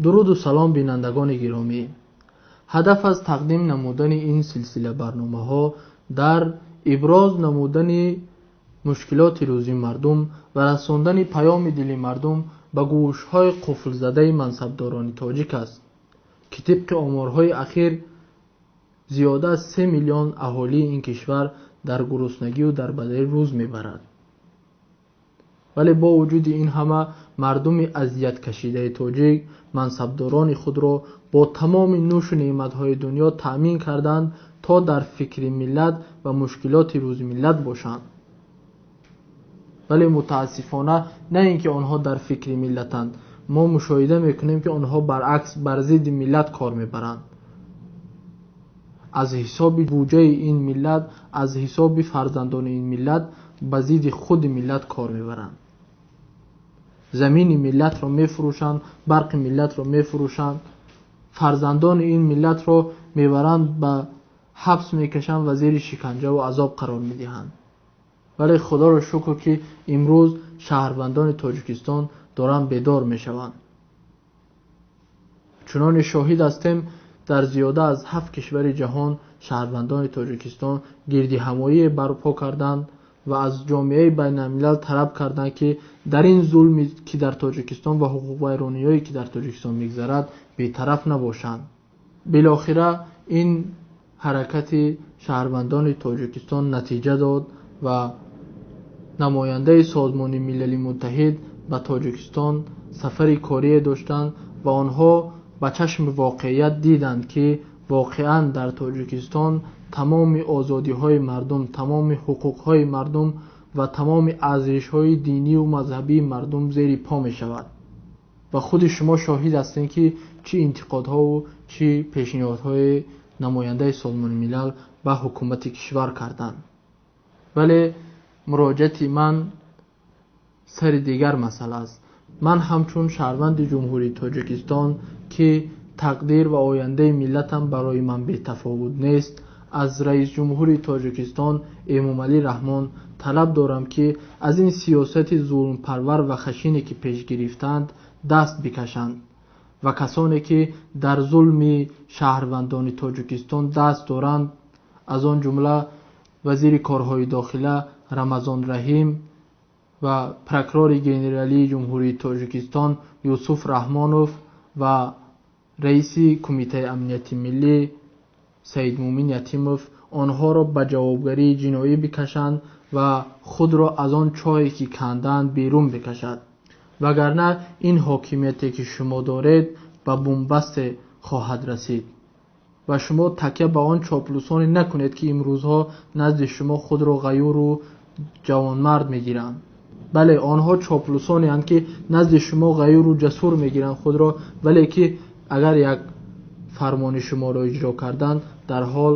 Дуруду салом, бинандагони гиромӣ. Ҳадаф аз тақдим намудани ин силсила барномаҳо дар иброз намудани мушкилоти рӯзи мардум ва расондани паёми дили мардум ба гӯшҳои қуфлзадаи мансабдорони тоҷик аст, ки тибқи оморҳои ахир зиёда аз 3 миллион аҳолии ин кишвар дар гуруснагию дарбадарӣ рӯз мебарад. Вале бо вуҷуди ин ҳама мардуми азияткашидаи тоҷик мансабдорони худро бо тамоми нӯшу неъматҳои дунё таъмин карданд, то дар фикри миллат ва мушкилоти рӯзи миллат бошанд. Вале мутаассифона на ин ки онҳо дар фикри миллатанд, мо мушоҳида мекунем, ки онҳо баръакс бар зидди миллат кор мебаранд. Аз ҳисоби буҷаи ин миллат, аз ҳисоби фарзандони ин миллат ба зидди худи миллат кор мебаранд. Замини миллатро мефурӯшанд, барқи миллатро мефурӯшанд, фарзандони ин миллатро мебаранд, ба ҳабс мекашанд ва зери шиканҷаву азоб қарор медиҳанд. Вале худоро шукр, ки имрӯз шаҳрвандони Тоҷикистон доранд бедор мешаванд. Чуноне шоҳид ҳастем, дар зиёда аз 7 кишвари ҷаҳон шаҳрвандони Тоҷикистон гирдиҳамоие барпо карданд ва аз ҷомеаи байналмилал талаб карданд, ки дар ин зулме ки дар Тоҷикистон ва ҳуқуқвайрониҳое ки дар Тоҷикистон мегузарад бетараф набошанд. Билохира ин ҳаракати шаҳрвандони Тоҷикистон натиҷа дод ва намояндаи Созмони Милали Муттаҳид ба Тоҷикистон сафари корие доштанд ва онҳо ба чашми воқеият диданд, ки воқеан дар Тоҷикистон тамоми озодиҳои мардум, тамоми ҳуқуқҳои мардум ва тамоми арзишҳои динию мазҳабии мардум зери по мешавад. Ва худи шумо шоҳид ҳастед, ки чӣ интиқодҳову чӣ пешниҳодҳои намояндаи Созмони Милал ба ҳукумати кишвар карданд. Вале муроҷиати ман сари дигар масъала аст. Ман ҳамчун шаҳрванди Ҷумҳурии Тоҷикистон, ки тақдир ва ояндаи миллатам барои ман бетафовут нест, аз раисҷумҳури Тоҷикистон Эмомалӣ Раҳмон талаб дорам, ки аз ин сиёсати зулмпарвар ва хашине ки пеш гирифтанд даст бикашанд ва касоне ки дар зулми шаҳрвандони Тоҷикистон даст доранд, аз он ҷумла вазири корҳои дохила Рамазон Раҳим ва прокурори генералии Ҷумҳурии Тоҷикистон Юсуф Раҳмонов ва раиси Кумитаи амнияти миллӣ Саидмумин Ятимов, онҳоро ба ҷавобгарии ҷиноӣ бикашанд ва худро аз он чоҳе ки канданд берун бикашад. Вагарна ин ҳокимияте ки шумо доред ба бунбасте хоҳад расид ва шумо такя ба он чоплусоне накунед, ки имрӯзҳо назди шумо худро ғаюру ҷавонмард мегиранд. Бале, онҳо чоплусонеанд, ки назди шумо ғаюру ҷасур мегиранд худро, вале ки агар як фармони шуморо иҷро карданд, дарҳол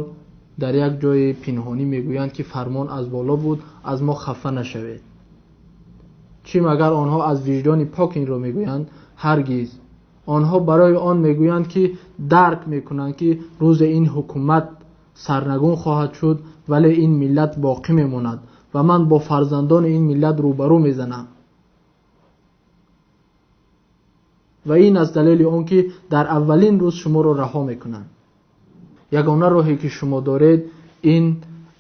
дар як ҷои пинҳонӣ мегӯянд, ки фармон аз боло буд, аз мо хафа нашавед. Чӣ магар онҳо аз виҷдони пок инро мегӯянд? Ҳаргиз. Онҳо барои он мегӯянд, ки дарк мекунанд, ки рӯзе ин ҳукумат сарнагун хоҳад шуд, вале ин миллат боқӣ мемонад ва ман бо фарзандони ин миллат рӯбарӯ мезанам. Ва ин аз далели он ки дар аввалин рӯз шуморо раҳо мекунанд. Ягона роҳе ки шумо доред ин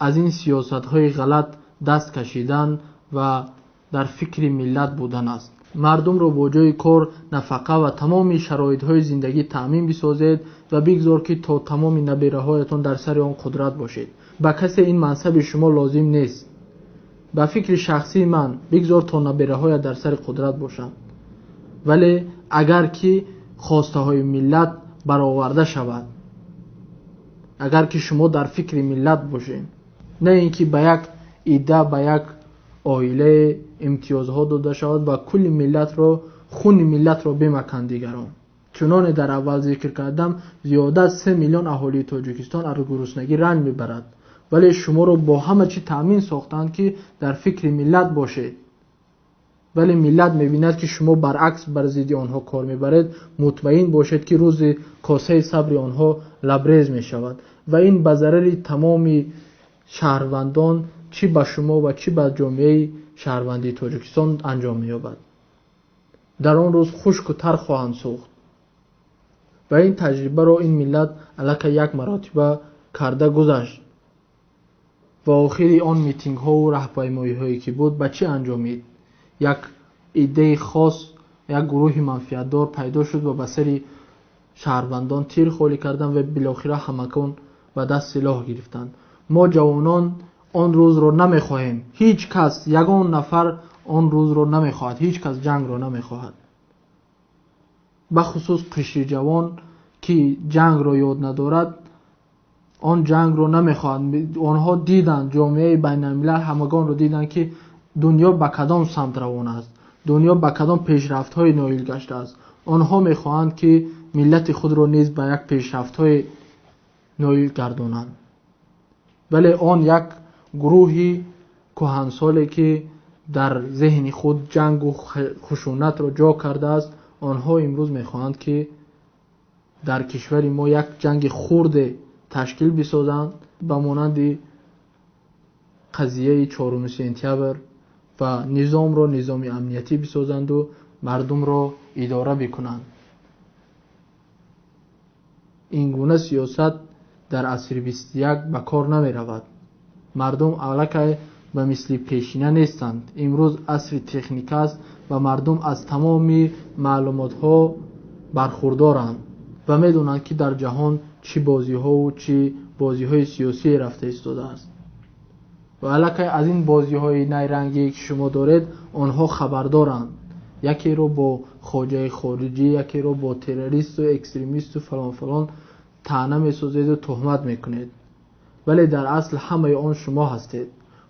аз ин сиёсатҳои ғалат даст кашидан ва дар фикри миллат будан аст. Мардумро бо ҷои кор, нафақа ва тамоми шароитҳои зиндагӣ таъмин бисозед ва бигзор, ки то тамоми набераҳоятон дар сари он қудрат бошед. Ба касе ин мансаби шумо лозим нест. Ба фикри шахсии ман бигзор то набераҳоят дар сари қудрат бошанд. Вале агар ки хостаҳои миллат бароварда шавад, агар ки шумо дар фикри миллат бошед, на ин ки ба як ида, ба як оилае имтиёзҳо дода шавад ва кулли миллатро, хуни миллатро бимаканд дигарон. Чуноне дар аввал зикр кардам, зиёда аз 3 миллион аҳолии Тоҷикистон аз гуруснагӣ ранҷ мебарад, вале шуморо бо ҳама чӣ таъмин сохтанд, ки дар фикри миллат бошед. Вале миллат мебинад, ки шумо баръакс бар зидди онҳо кор мебаред. Мутмаин бошед, ки рӯзи косаи сабри онҳо лабрез мешавад ва ин ба зарари тамоми шаҳрвандон, чӣ ба шумо ва чӣ ба ҷомеаи шаҳрвандии Тоҷикистон анҷом меёбад. Дар он рӯз хушку тар хоҳанд сӯхт. Ва ин таҷрибаро ин миллат аллакай як маротиба карда гузашт. Ва охири он митингҳову раҳпаймоиҳое ки буд ба чӣ анҷомид? Як иддаи хос, як гурӯҳи манфиатдор пайдо шуд ва ба сари шаҳрвандон тир холӣ карданд ва билохира ҳамакон ба даст силоҳ гирифтанд. Мо ҷавонон он рӯзро намехоҳем. Ҳеҷ кас, ягон нафар он рӯзро намехоҳад, ҳеҷ кас ҷангро намехоҳад. Бахусус қишри ҷавон ки ҷангро ёд надорад, он ҷангро намехоҳад. Онҳо диданд, ҷомеаи байналмилал ҳамагонро диданд, ки дунё ба кадом самт равон аст, дунё ба кадом пешрафтҳое ноил гаштааст. Онҳо мехоҳанд, ки миллати худро низ ба як пешрафтҳое ноил гардонанд. Вале он як гурӯҳи кӯҳансоле ки дар зеҳни худ ҷангу хушунатро ҷо кардааст, онҳо имрӯз мехоҳанд, ки дар кишвари мо як ҷанги хурде ташкил бисозанд, ба монанди қазияи 4 сентябр, ва низомро низоми амниятӣ бисозанду мардумро идора бикунанд. Ин гуна сиёсат дар асри 21 ба кор намеравад. Мардум аллакай ба мисли пешина нестанд. Имрӯз асри техника аст ва мардум аз тамоми маълумотҳо бархурдоранд ва медонанд, ки дар ҷаҳон чӣ бозиҳову чӣ бозиҳои сиёсие рафта истодааст. Ва аллакай аз ин бозиҳои найрангие ки шумо доред, онҳо хабардоранд. Якеро бо хоҷаи хориҷӣ, якеро бо террористу экстремисту фалон фалон таъна месозеду туҳмат мекунед. Вале дар асл ҳамаи он шумо ҳастед.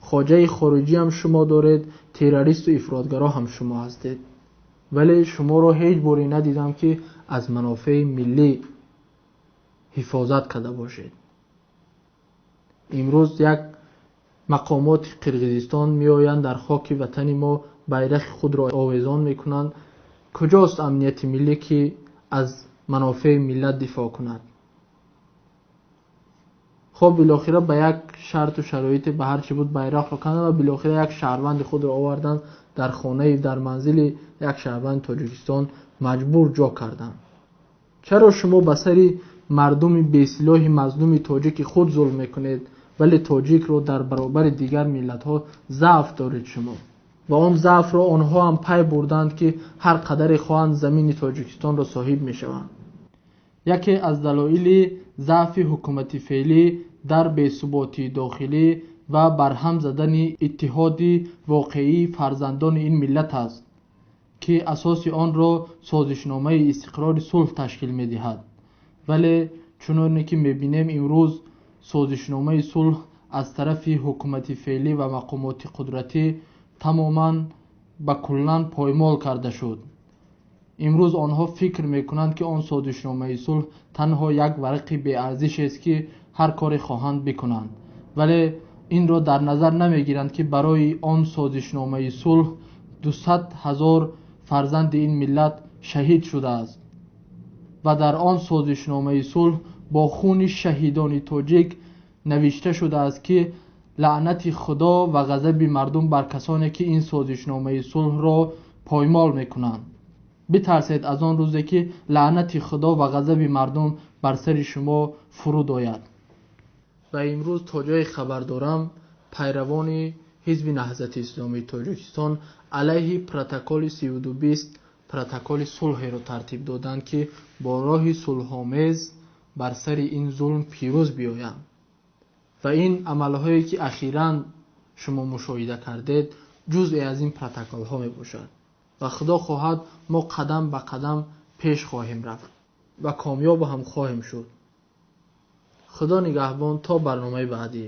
Хоҷаи хориҷӣ ҳам шумо доред, террористу ифротгаро ҳам шумо ҳастед. Вале шуморо ҳеҷ боре надидам, ки аз манофеи миллӣ ҳифозат карда бошед. Имрӯз як мақомоти Қирғизистон меоянд, дар хоки ватани мо байрақи худро овезон мекунанд. Куҷост амнияти миллӣ, ки аз манофеи миллат дифоъ кунад? Хоб, билохира ба як шарту шароите ба ҳар чӣ буд байрақро канданд ва билохира як шаҳрванди худро оварданд, дар хонаи, дар манзили як шаҳрванди Тоҷикистон маҷбур ҷо карданд. Чаро шумо ба сари мардуми бесилоҳи мазлуми тоҷики худ зулм мекунед, вале тоҷикро дар баробари дигар миллатҳо заъф доред шумо? Ва он заъфро онҳо ҳам пай бурданд, ки ҳар қадаре хоҳанд замини Тоҷикистонро соҳиб мешаванд. Яке аз далоили заъфи ҳукумати феълӣ дар бесуботии дохилӣ ва барҳам задани иттиҳоди воқеии фарзандони ин миллат аст, ки асоси онро созишномаи истиқрори сулҳ ташкил медиҳад. Вале чуноне ки мебинем, имрӯз созишномаи сулҳ аз тарафи ҳукумати феълӣ ва мақомоти қудратӣ тамоман ба куллан поймол карда шуд. Имрӯз онҳо фикр мекунанд, ки он созишномаи сулҳ танҳо як варақи беарзишест, ки ҳар коре хоҳанд бикунанд. Вале инро дар назар намегиранд, ки барои он созишномаи сулҳ 200 ҳазор фарзанди ин миллат шаҳид шудааст ва дар он созишномаи сулҳ бо хуни шаҳидони тоҷик навишта шудааст, ки лаънати Худо ва ғазаби мардум бар касоне, ки ин созишномаи сулҳро поймол мекунанд. Битарсед аз он рӯзе, ки лаънати Худо ва ғазаби мардум бар сари шумо фуруд ояд. Ва имрӯз то ҷое хабар дорам, пайравони ҳизби Наҳзати Исломии Тоҷикистон алайҳи протоколи 3220 протоколи сулҳеро тартиб доданд, ки бо роҳи сулҳомез бар сари ин зулм пирӯз биёянд. Ва ин амалҳое, ки ахиран шумо мушоҳида кардед, ҷузъе аз ин протоколҳо мебошад. Ва Худо хоҳад, мо қадам ба қадам пеш хоҳем рафт ва комёб ҳам хоҳем шуд. Худо нигаҳбон то барномаи баъдӣ.